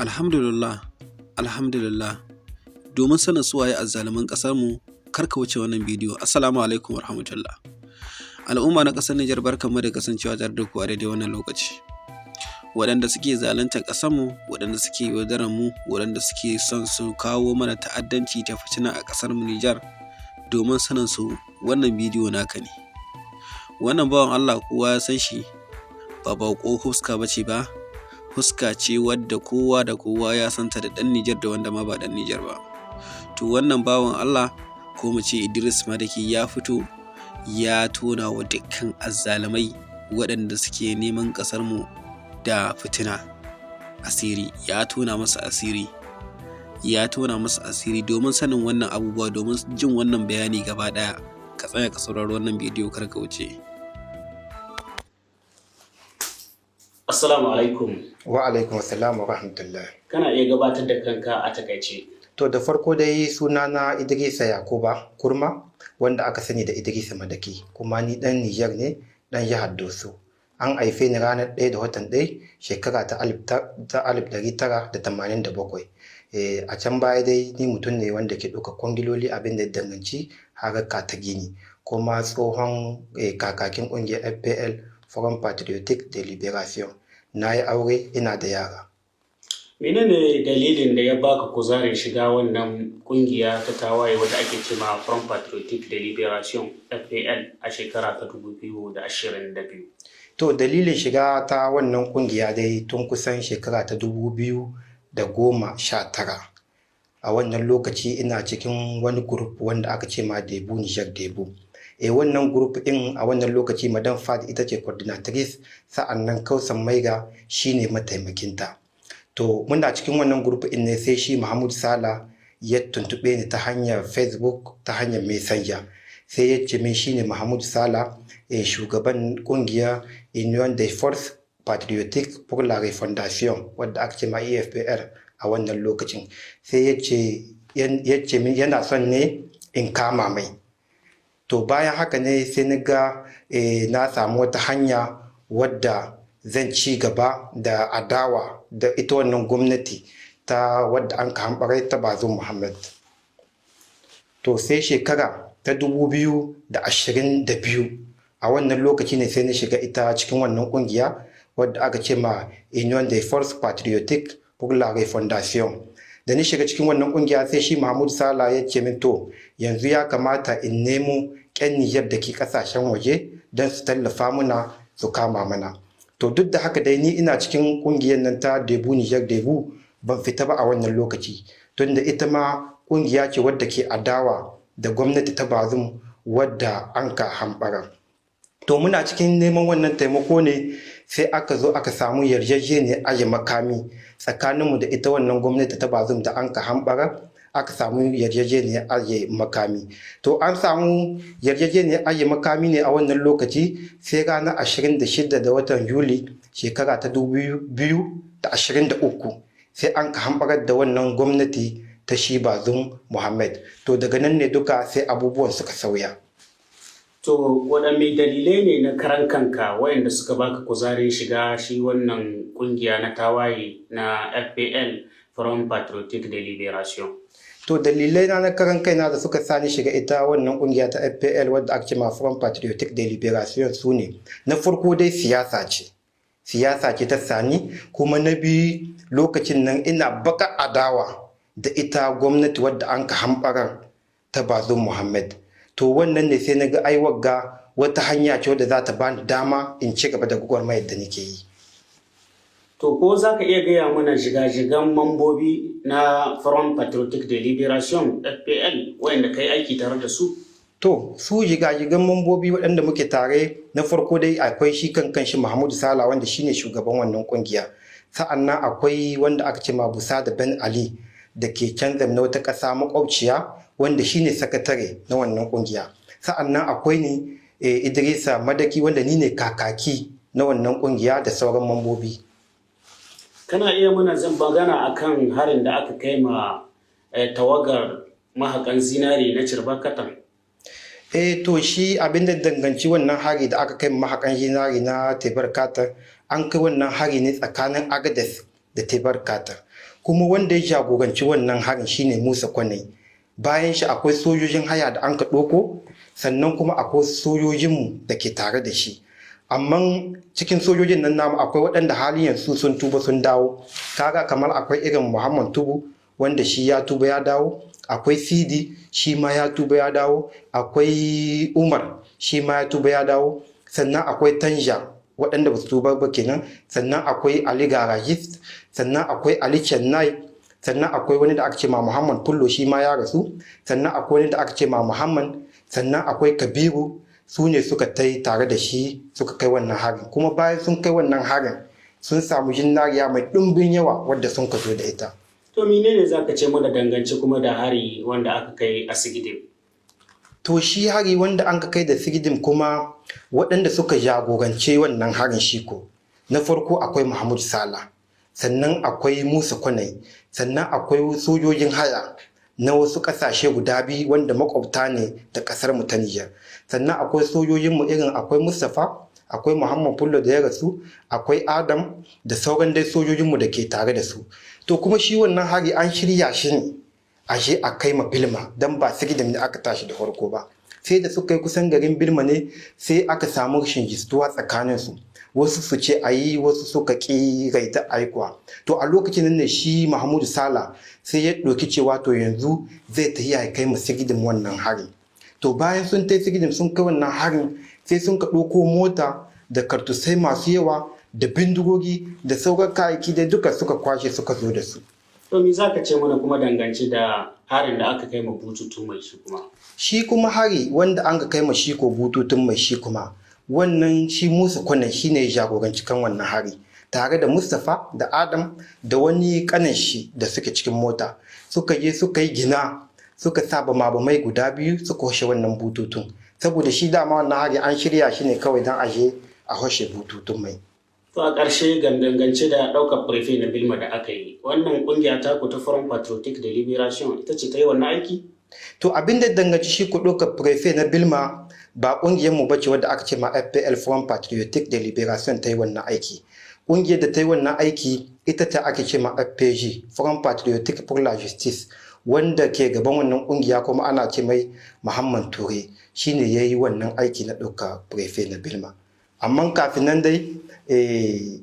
Alhamdulillah, alhamdulillah. Domin sanin su waye azzaluman ƙasarmu, kar ka wuce wannan bidiyo. Assalamu alaikum warahmatullah. Al'umma na ƙasar Nijar, barkanmu da kasancewa tare da ku a daidai wannan lokaci. Waɗanda suke zaluntar ƙasarmu, waɗanda suke yaudarar mu, waɗanda suke son su kawo mana ta'addanci ta fitina a ƙasarmu Nijar, domin sanin su, wannan bidiyo naka ne. Wannan bawan Allah kowa ya san shi, ba baƙo fuska ba ce ba, fuska ce wadda kowa da kowa ya santa, da ɗan Nijar da wanda ma ba ɗan Nijar ba. To, wannan bawan Allah, ko mu ce Idris Madaki, ya fito ya tona wa dukkan azzalumai waɗanda suke neman ƙasarmu da fitina asiri, ya tona musu asiri, ya tona musu asiri. Domin sanin wannan abubuwa, domin jin wannan bayani gaba ɗaya, ka tsaya ka saurari wannan bidiyo, kar ka wuce. Assalamu alaikum. Wa alaikum assalam wa rahmatullah. Kana iya gabatar da kanka a takaice? To, da farko dai sunana Idrisa Yakuba Kurma, wanda aka sani da Idrisa Madaki, kuma ni dan Nijar ne, dan jihar Doso. An haife ni ranar 1 da watan 1, shekara ta 1987. A can baya dai ni mutum ne wanda ke ɗaukar kwangiloli abin da ya danganci haraka ta gini, kuma tsohon kakakin ƙungiyar FPL, Front Patriotique de Liberation. Na yi aure, ina da yara. Menene dalilin da ya baka kuzarin shiga wannan kungiya ta tawaye wadda ake cema Front Patriotique de Liberation, FPL, a shekara ta 2022? To, dalilin shiga ta wannan kungiya dai, tun kusan shekara ta 2019. A wannan lokaci ina cikin wani group wanda aka ce ma Debout Niger Debout. Wannan group ɗin, a wannan lokaci Madam Fad ita ce coordinatrice, sa'annan Kausan Maiga shine mataimakinta. To, muna cikin wannan group ɗin ne sai shi Mahmud Sala ya tuntuɓe ni ta hanyar Facebook, ta hanyar Messenger. Sai ya ce min shine Mahmud Sala, shugaban kungiyar Union des Forces Patriotiques pour la Refondation, wadda aka ce ma UFPR a wannan lokacin. Sai ya ce min yana son ne in kama mai. To, bayan haka ne sai na ga na samu wata hanya wadda zan ci gaba da adawa da ita wannan gwamnati ta wadda an ka hamɓarai ta Bazoum Muhammad. To, sai shekara ta 2022, a wannan lokaci ne sai na shiga ita cikin wannan kungiya wadda aka ce ma Union des Forces Patriotiques pour la Refondation. Da ni shiga cikin wannan kungiya, sai shi Mahmud Sala ya ce min to yanzu ya kamata in nemo 'yan Nijar da ke kasashen waje don su tallafa muna, su kama mana. To, duk da haka dai ni ina cikin kungiyar nan ta Debout Niger Debout, ban fita ba a wannan lokaci, tunda ita ma kungiya ce wadda ke adawa da gwamnati ta Bazoum wadda an ka hambara. To, muna cikin neman wannan taimako ne sai aka zo aka samu yarjejeniyar aje makami tsakaninmu da ita wannan gwamnati ta Bazoum da an ka hambara. Aka samu yarjejeniyar aje makami. To, an samu yarjejeniyar aje makami ne a wannan lokaci, sai ranar 26 da watan Yuli, shekara ta 2023, sai an ka hambarar da wannan gwamnati ta shi Bazoum Muhammad. To, daga nan ne duka sai abubuwan suka sauya. To, waɗanne dalilai ne na karan kanka waɗanda suka baka kuzarin shiga shi wannan kungiya na tawaye na FPL, Front Patriotique de Liberation? To, dalilai na na karan kaina da suka sani shiga ita wannan kungiya ta FPL, wadda aka ce ma Front Patriotique de Liberation, su ne: na farko dai siyasa ce, siyasa ce ta sani. Kuma na biyu, lokacin nan ina baka adawa da ita gwamnati wadda an ka hamɓarar ta Bazoum Muhammad. To, wannan ne sai na ga ai wagga wata hanya ce wadda za ta bani dama in ci gaba da gwagwarmayar da nake yi. To, ko za ka iya gaya mana jigajigan mambobi na Front Patriotique de Liberation, FPL, waɗanda ka yi aiki tare da su? To, su jigajigan mambobi waɗanda muke tare, na farko dai akwai shi kan kanshi Mahmud Sala, wanda shine shugaban wannan kungiya. Sa'annan akwai wanda aka ce ma Busa da Ben Ali, da ke canza na wata ƙasa makwabciya, wanda shine sakatare na wannan kungiya. Sa'annan akwai ni, Idrisa Madaki, wanda ni ne kakaki na wannan kungiya, da sauran mambobi. Kana iya mana zan magana akan harin da aka kai ma tawagar mahakan zinari na Cirbakatan? Eh, to, shi abin da danganci wannan hari da aka kai mahakan zinari na Tebar Katar, an kai wannan hari ne tsakanin Agadez da Tebar Katar. Kuma wanda ya jagoranci wannan harin shine Musa Kwanai. Bayan shi akwai sojojin haya da an ka ɗauko, sannan kuma akwai sojojinmu da ke tare da shi. Amma cikin sojojin nan namu akwai waɗanda halin yanzu sun tuba sun dawo. Kaga kamar akwai irin Muhammad Tubu, wanda shi ya tuba ya dawo. Akwai Sidi, shi ma ya tuba ya dawo. Akwai Umar, shi ma ya tuba ya dawo. Sannan akwai Tanja, waɗanda ba su tuba ba kenan. Sannan akwai Ali Garajist, sannan akwai Ali Chennai, sannan akwai wani da aka ce ma Muhammad Fullo, shi ma ya rasu. Sannan akwai wani da aka ce ma Muhammad, sannan akwai Kabiru. Su ne suka tai tare da shi suka kai wannan harin. Kuma bayan sun kai wannan harin, sun samu jinnariya mai ɗumbin yawa wadda sun ka zo da ita. To, menene za ka ce mana dangance kuma da hari wanda aka kai a Sigidim? To, shi hari wanda an ka kai da Sigidim kuma, waɗanda suka jagorance wannan harin shi ko na farko akwai Mahmud Sala, sannan akwai Musa Kwanai, sannan akwai sojojin haya na wasu ƙasashe guda biyu wanda makwabta ne da ƙasar mu ta Nijar. Sannan akwai sojojinmu irin akwai Mustapha, akwai Muhammad Fullo da ya rasu, akwai Adam da sauran dai sojojinmu da ke tare da su. To, kuma shi wannan hari an shirya shi ne ashe a kai ma Bilma, don ba Sigidim ne aka tashi da farko ba. Sai da suka yi kusan garin Bilma ne sai aka samu rashin jituwa tsakanin su. Wasu su ce a yi, wasu suka ƙi raita aikuwa. To, a lokacin nan ne shi Mahmudu Sala sai ya ɗauki cewa to yanzu zai tafi ya kai ma Sigidim wannan hari. To, bayan sun tai Sigidim sun kai wannan harin, sai sun ka ɗauko mota da kartusai masu yawa da bindigogi da sauran kayayyaki da duka suka kwashe suka zo da su. To, me za ka ce mana kuma dangance da harin da aka kai ma bututu mai shi kuma? Shi kuma hari wanda an ka kai ma shi ko bututun mai shi kuma, wannan shi Musa Kwanan shi ne jagoranci kan wannan hari tare da Mustapha da Adam da wani kanin shi da suke cikin mota. Suka je suka yi gina, suka sa bama-bamai guda biyu, suka hoshe wannan bututun. Saboda shi dama wannan hari an shirya shi ne kawai don aje a hoshe bututun mai. To, a ƙarshe, dangance da ɗaukar préfet na Bilma da aka yi, wannan ƙungiya ta ku ta Front Patriotique de Libération ita ce ta yi wannan aiki? To, abin da danganci shi ku ɗaukar préfet na Bilma, ba ƙungiyar mu bace wadda aka ce ma FPL, Front Patriotique de Libération, ta yi wannan aiki. Ƙungiyar da ta yi wannan aiki ita ta ake ce ma FPJ, Front Patriotique pour la Justice, wanda ke gaban wannan ƙungiya kuma ana ce mai Muhammad Ture, shine ya yi wannan aiki na ɗauka préfet na Bilma. Amma kafin nan dai,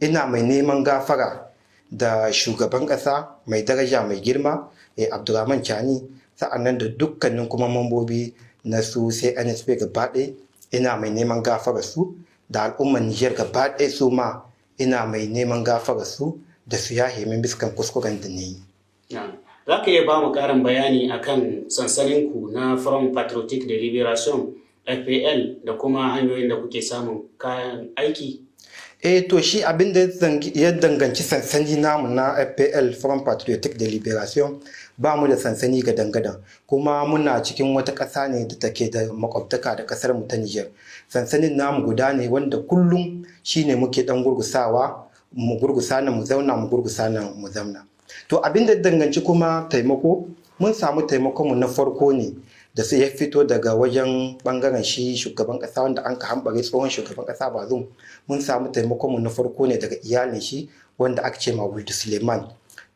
ina mai neman gafara da shugaban ƙasa mai daraja mai girma Abdurrahman Chani, sa'annan da dukkanin kuma mambobi na su CNSP gaba ɗaya, ina mai neman gafara su, da al'ummar Nijar gaba ɗaya su ma ina mai neman gafara su da su yahe min biskan kuskuren da ni. Za ka iya ba mu ƙarin bayani akan sansaninku na Front Patriotique de Libération FPL da kuma hanyoyin da kuke samun kayan aiki? Eh, to, shi abin da ya danganci sansani namu na FPL, Front Patriotique de Libération, ba mu da sansani ga dangadan, kuma muna cikin wata ƙasa ne da take da makwabtaka da ƙasar mu ta Niger. Sansanin namu guda ne wanda kullum shine muke dan gurgusawa, mu gurgusa nan mu zauna, mu gurgusa nan mu zauna. To, abin da danganci kuma taimako, mun samu taimakon mu na farko ne da sai ya fito daga wajen bangaren shi shugaban kasa wanda an ka hambare, tsohon shugaban kasa Bazum. Mun samu taimakon mu na farko ne daga iyalin shi wanda aka ce ma Wuldu Suleiman.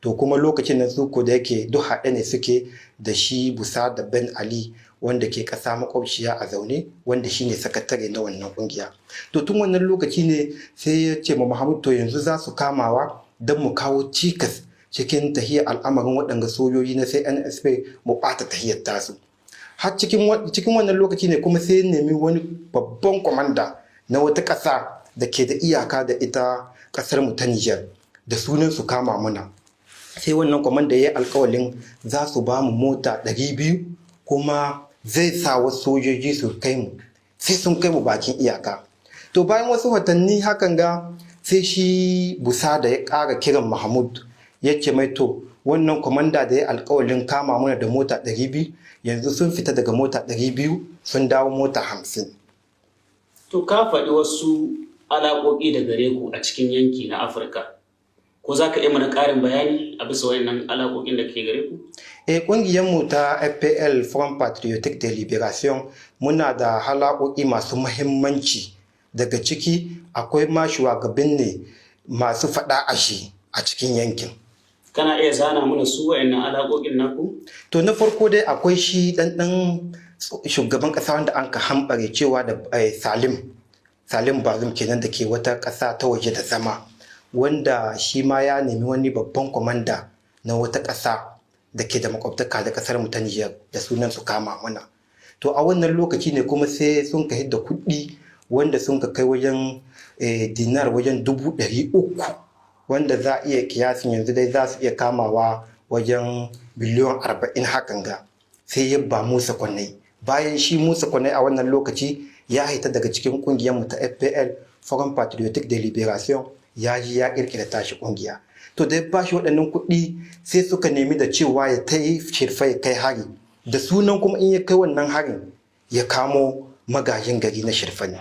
To, kuma lokacin nan su ko da yake duk haɗe ne suke da shi Busa da Ben Ali, wanda ke ƙasa makwabciya a zaune, wanda shine sakatare na wannan kungiya. To, tun wannan lokaci ne sai ya ce ma Muhammad to yanzu za su kamawa don mu kawo cikas cikin tahiyar al'amarin waɗanga sojoji na CNSP, mu ɓata tahiyar tasu. Har cikin wannan lokaci ne kuma sai nemi wani babban kwamanda na wata ƙasa da ke da iyaka da ita ƙasar mu ta Nijar da sunan su kama muna. Sai wannan kwamanda ya yi alkawalin za su ba mu mota 200, kuma zai sa wasu sojoji su kai mu, sai sun kai mu bakin iyaka. To, bayan wasu watanni hakan ga, sai shi Busa da ya ƙara kiran Mahmud, ya ce mai to wannan kwamanda da ya alkawalin kama mana da mota 200, yanzu sun fita daga mota 200 sun dawo mota 50. To, ka faɗi wasu alaƙoƙi da gare ku a cikin yanki na Afirka. Ko za ka iya mana ƙarin bayani a bisa wayannan alaƙoƙin da ke gare ku? Eh, ƙungiyarmu ta FPL, Front Patriotique de Libération, muna da halaƙoƙi masu muhimmanci. Daga ciki akwai ma shugaban ne masu faɗa a shi a cikin yankin. Kana iya zana mana su wa'annan alaƙoƙin naku? To, na farko dai akwai shi ɗanɗan shugaban ƙasa wanda an ka hambare, cewa da Salim Bazum kenan, da ke wata ƙasa ta waje da zama, wanda shi ma ya nemi wani babban kwamanda na wata ƙasa da ke da makwabtaka da ƙasar mu ta Nijar da sunan su kama mana. To, a wannan lokaci ne kuma sai sun ka hidda kuɗi wanda sun ka kai wajen dinar wajen 300,000, wanda za a iya kiyasin yanzu dai za su iya kamawa wajen biliyon 40 hakan ga, sai ya ba Musa Kwanai. Bayan shi Musa Kwanai a wannan lokaci ya haita daga cikin kungiyar mu ta FPL, Front Patriotique de Liberation, ya ji ya kirkira tashi kungiya. To, da ya ba shi waɗannan kuɗi, sai suka nemi da cewa ya ta yi Shirfa ya kai hari, da sunan kuma in ya kai wannan harin ya kamo magajin gari na Shirfa ne.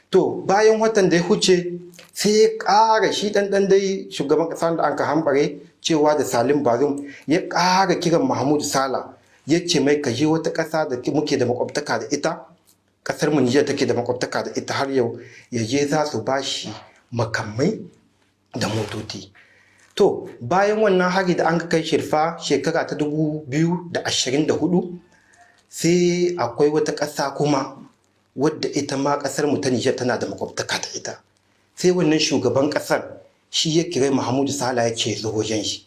To, bayan watan da ya huce, sai ya ƙara shi ɗanɗan dai shugaban ƙasa da an ka hambare, cewa da Salim Bazum, ya ƙara kiran Mahmud Sala, ya ce mai ka je wata ƙasa da muke da makwabtaka da ita, ƙasar mu Nijar take da makwabtaka da ita har yau, ya je za su ba shi makamai da motoci. To, bayan wannan hari da an kai Shirfa shekara ta 2024, sai akwai wata ƙasa kuma wadda ita ma ƙasar mu ta Nijar tana da makwabtaka da ita, sai wannan shugaban ƙasar shi ya kira Mahmudu Sala, ya ce zo wajen shi.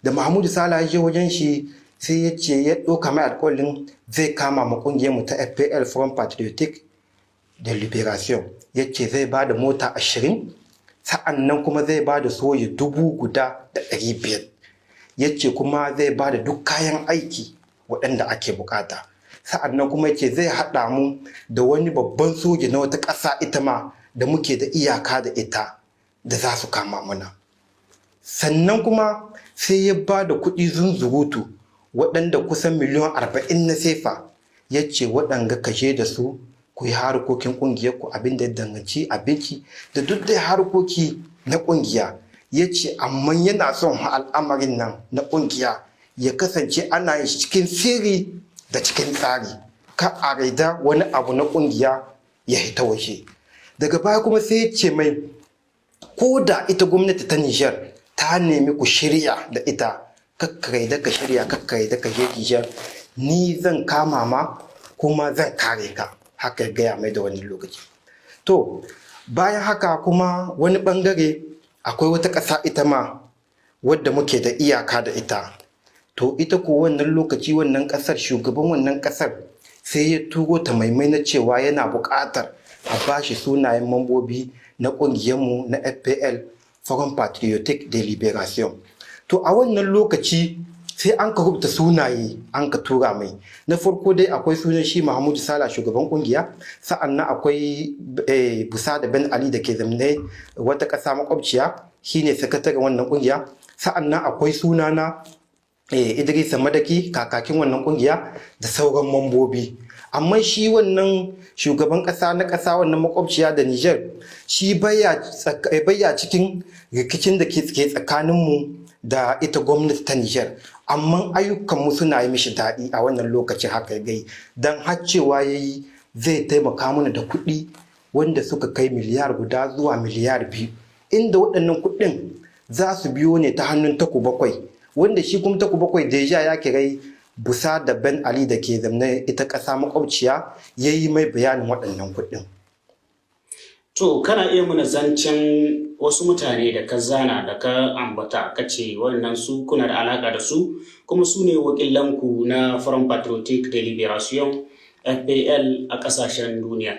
Da Mahmudu Sala ya je wajen shi, sai ya ce ya ɗauka mai alƙawarin zai kama ma ƙungiyar mu ta FPL, Front Patriotique de Liberation. Ya ce zai ba da mota 20, sa'an nan kuma zai ba da soja 1,500, ya ce kuma zai ba da duk kayan aiki waɗanda ake bukata, sa'an nan kuma ya ce zai haɗa mu da wani babban soja na wata ƙasa ita ma da muke da iyaka da ita da za su kama muna. Sannan kuma sai ya ba da kuɗi zunzurutu waɗanda kusan miliyan 40 na sefa, ya ce waɗanga kashe da su ku yi harkokin ƙungiyar ku, abin da ya danganci abinci da duk dai harkoki na ƙungiya. Ya ce amma yana son al'amarin nan na ƙungiya ya kasance ana yin cikin sirri da cikin tsari, ka a raida wani abu na ƙungiya ya hita waje. Daga baya kuma sai ya ce mai ko da ita gwamnati ta Nijar ta nemi ku shirya da ita, kakka da ka shirya, kakka da ka je Nijar, ni zan kama ma kuma zan kare ka. Haka ya gaya mai da wani lokaci. To, bayan haka kuma wani bangare akwai wata ƙasa ita ma wadda muke da iyaka da ita. To, ita ko wannan lokaci wannan ƙasar, shugaban wannan ƙasar sai ya turo ta maimai na cewa yana buƙatar a bashi sunayen mambobi na ƙungiyarmu na FPL, Front Patriotique de Liberation. To, a wannan lokaci sai an ka rubuta sunaye an ka tura mai. Na farko dai akwai sunan shi Mahmudu Sala, shugaban kungiya, sa'an nan akwai Busa da Ben Ali da ke zamne wata ƙasa makwabciya, shine sakataren wannan kungiya, sa'an nan akwai sunana Idrisa Madaki, kakakin wannan kungiya, da sauran mambobi. Amma shi wannan shugaban ƙasa na ƙasa wannan makwabciya da Niger, shi baya cikin rikicin da ke tsakaninmu da ita gwamnati ta Niger, amma ayyukanmu suna yi mishi daɗi a wannan lokacin. Haka ya gai don har cewa ya yi zai taimaka mana da kuɗi wanda suka kai miliyar 1 zuwa miliyar 2, inda waɗannan kuɗin za su biyo ne ta hannun Taku Bakwai, wanda shi kuma Taku Bakwai déjà ya kirai Busa da Ben Ali da ke zamne ita ƙasa makwabciya, ya yi mai bayanin waɗannan kuɗin. To, kana iya muna zancen wasu mutane da ka zana, da ka ambata, ka ce wannan su kuna da alaƙa da su, kuma su ne wakilanku na Front Patriotique de Liberation FPL a ƙasashen duniya.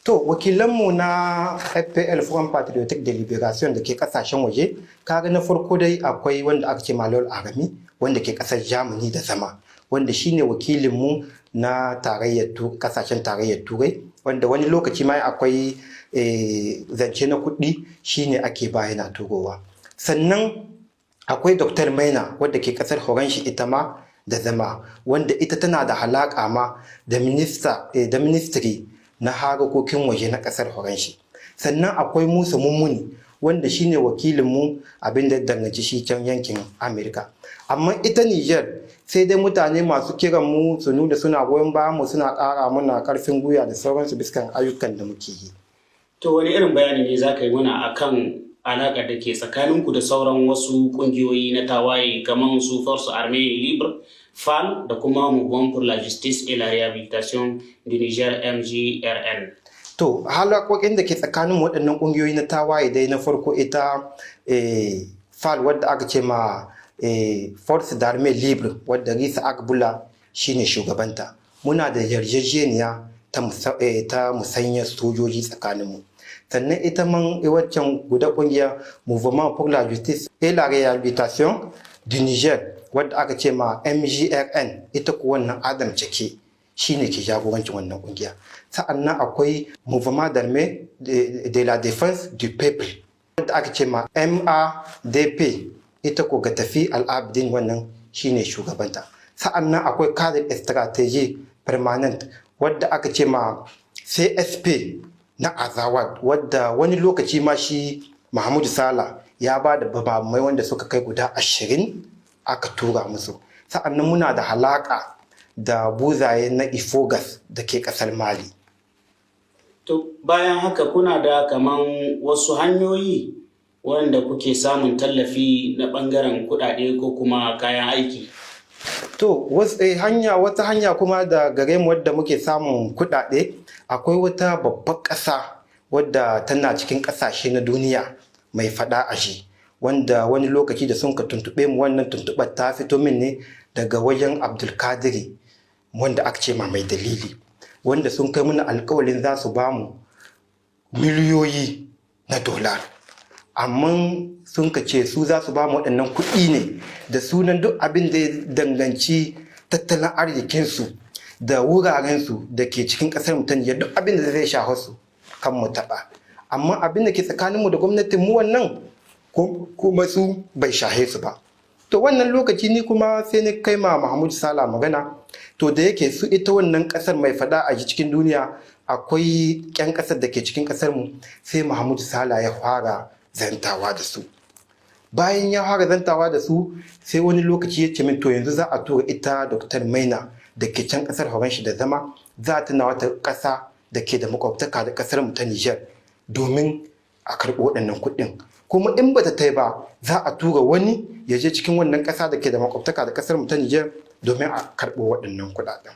To, wakilanmu na FPL, Front Patriotique de Liberation, da ke ƙasashen waje, kaga na farko dai akwai wanda aka ce Malol Arami, wanda ke ƙasar Germany da zama, wanda shine wakilinmu na tarayyar kasashen tarayyar Turai, wanda wani lokaci ma akwai zance na kuɗi shine ake ba yana turowa. Sannan akwai Dr. Maina, wadda ke ƙasar Horanshi ita ma da zama, wanda ita tana da halaƙa ma da minista da ministry na harkokin waje na ƙasar Horanshi. Sannan akwai Musa Mummuni, wanda shine wakilinmu abin da danganci shi can yankin Amerika. Amma ita Niger, sai dai mutane masu kiran mu su nuna suna goyon bayan mu, suna ƙara muna ƙarfin gwiwa da sauransu biskan ayyukan da muke yi. To, wani irin bayani ne za ka yi mana akan alaƙa da ke tsakaninku da sauran wasu ƙungiyoyi na tawaye kamar su Force Armée Libre, FAL da kuma Mouvement pour la Justice et la Réhabilitation du Niger MJRN? To, halakokin da ke tsakanin waɗannan ƙungiyoyi na tawaye dai, na farko ita FAL, wadda aka ce ma Force d'Armée Libre, wadda Risa Ag Boula shine shugabanta. Muna da yarjejeniya ta musanyar sojoji tsakaninmu. Sannan ita man waccan guda ƙungiyar Mouvement pour la Justice et la Réhabilitation du Niger, wadda aka ce ma MJRN, ita ko wannan Adam Ceke shine ke jagorancin wannan kungiya. Sa'annan akwai Mouvement d'armée de la défense du peuple, wadda aka ce ma MADP, ita ko ga tafi al'abidin wannan shine shugabanta. Sa'annan akwai Cadre stratégie permanent, wadda aka ce ma CSP na Azawad, wadda wani lokaci ma shi Mahmudu Sala ya ba da babamai wanda suka kai guda 20 aka tura musu. Sa'annan muna da halaka da buzaye na Ifoghas da ke kasar Mali. To, bayan haka kuna da kaman wasu hanyoyi wanda kuke samun tallafi na ɓangaren kuɗaɗe ko kuma kayan aiki? To, hanya wata hanya kuma da gare mu wadda muke samun kuɗaɗe, akwai wata babbar ƙasa wadda tana cikin ƙasashe na duniya mai faɗa a shi, wanda wani lokaci da sun ka tuntuɓe mu, wannan tuntuɓar ta fito min ne daga wajen Abdulkadiri, wanda aka ce ma mai dalili, wanda sun kai mana alkawalin za su bamu miliyoyi na dolar. Amma sun ka ce su za su ba mu waɗannan kuɗi ne da sunan duk abin da ya danganci tattalin arzikinsu da wurarensu da ke cikin ƙasar mu ta Nijar, duk abin da zai shafa su kan mu taɓa. Amma abin da ke tsakaninmu da gwamnatin mu wannan kuma su bai shahe su ba. To, wannan lokaci ni kuma sai ni kai ma Mahmud Sala magana. To, da yake su ita wannan ƙasar mai faɗa a cikin duniya akwai ƴan ƙasar da ke cikin ƙasar mu, sai Mahmud Sala ya fara zantawa da su. Bayan ya fara zantawa da su, sai wani lokaci ya ce min, to, yanzu za a tura ita Dr. Maina da ke can kasar Horon da zama, za ta na wata ƙasa da ke da makwabtaka da ƙasar mu ta Niger domin a karɓi waɗannan kuɗin. Kuma in bata tai ba, za a tura wani ya je cikin wannan ƙasa da ke da makwabtaka da ƙasar mu ta Niger domin a karɓo waɗannan kuɗaɗen.